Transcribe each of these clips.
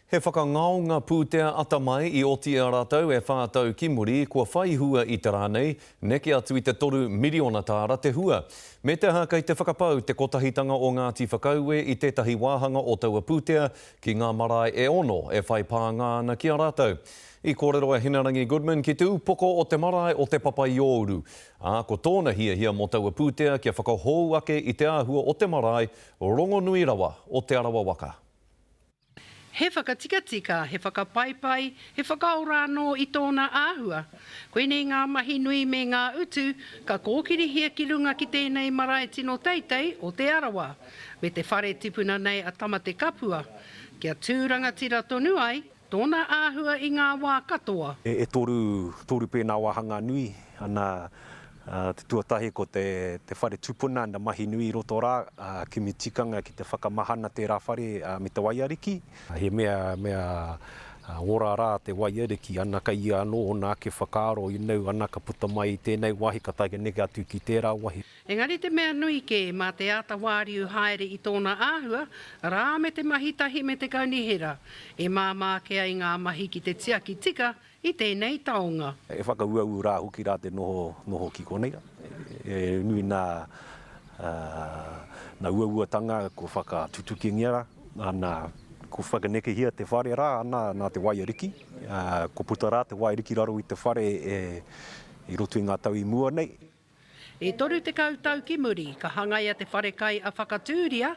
He whakangaonga pūtea atamai i oti i a rātou e whā tau ki muri, kua whai hua i te rā nei, neke atu i te 3 miriona tāra te hua. Me te aha kei te whakapau te Kotahitanga o Ngāti Whakaue i tētahi wāhanga o taua pūtea ki ngā marae e ono e whai pānga ana ki a rātou. I kōrero a Hinerangi Goodman ki te upoko o te marae o Te Papaiouru, ā, ko tōna hiahia mō taua pūtea kia whakahou ake i te āhua o te marae rongonui rawa o Te Arawa waka. He whakatikatika, he whakapaipai, he whakaora anō i tōna āhua. Koinei ngā mahi nui me ngā utu ka kōkirihia ki runga ki tēnei marae tino teitei o Te Arawa, me te whare tipuna nei a Tamatekapua, kia tū rangatira tonu ai tōna āhua i ngā wā katoa. E toru, toru pēnā wāhanga nui, ana, te tuatahi ko te, te whare tupuna, ana mahi nui i roto rā, kimi tikanga ki te whakamahana tērā whare me te waiariki. He mea, mea ora rā te waiariki, ana kei ia anō ōna ake whakaaro, you know, ana ka puta mai i tēnei wāhi ka tae neke atu ki tērā wāhi. Engari te mea nui kē, mā te āta wāriu haere i tōna āhua, rā me te mahi tahi me te kaunihera, e māmā ake ai ngā mahi ki te tiaki tika i tēnei taonga. E whakauaua rā hoki rā te noho, noho ki konei rā. E nui nā, nā uauatanga kua whakatutukingia rā, nā, kua whakanekehia te whare rā, nā, nā te waiariki, kua puta rā te waiariki raro i te whare e, i roto i ngā tau i mua nei. E 30 tau ki muri, ka hangaia te wharekai a Whakatūria,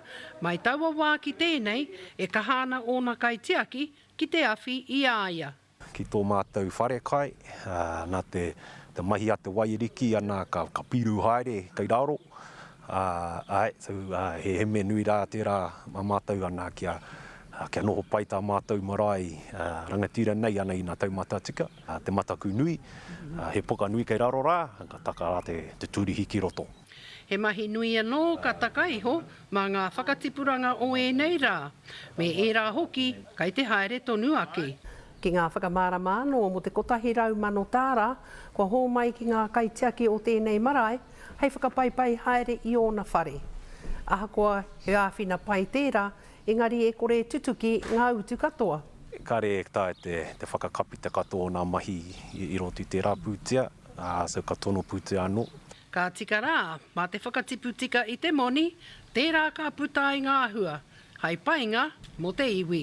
mai taua wā ki tēnei, e kaha ana ōna kaitiaki ki te awhi i a ia. Ki tō mātou wharekai, nā te mahi a te waiariki ana ka piru haere kei raro, āe, so he mea nui rā tērā mā mātou ana kia noho pai tā mātou marae rangatira nei ana i ngā taumata tika. Te mataku nui, he poka nui kei raro rā, ka taka rā te tūrihi ki roto. He mahi nui anō ka taka iho mā ngā whakatipuranga o ēnei rā, me ērā hoki kei te haere tonu ake. Ki ngā whakamārama anō mō te 100,000 tāra kua hōmai ki ngā kaitiaki o tēnei marae hei whakapaipai haere i ōna whare. Ahakoa he āwhina pai tērā, Engari e kore e tutuki ngā utu katoa. Kare e taea te whakakapi te katoa o nā mahi i roto i tērā pūtea, ā, so ka tono pūtea anō. Ka tika rā, mā te whakatipu tika i te moni, tērā ka puta ai ngā hua, hai painga mō te iwi.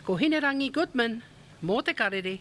Ko Hinerangi Goodman, mō Te Karere.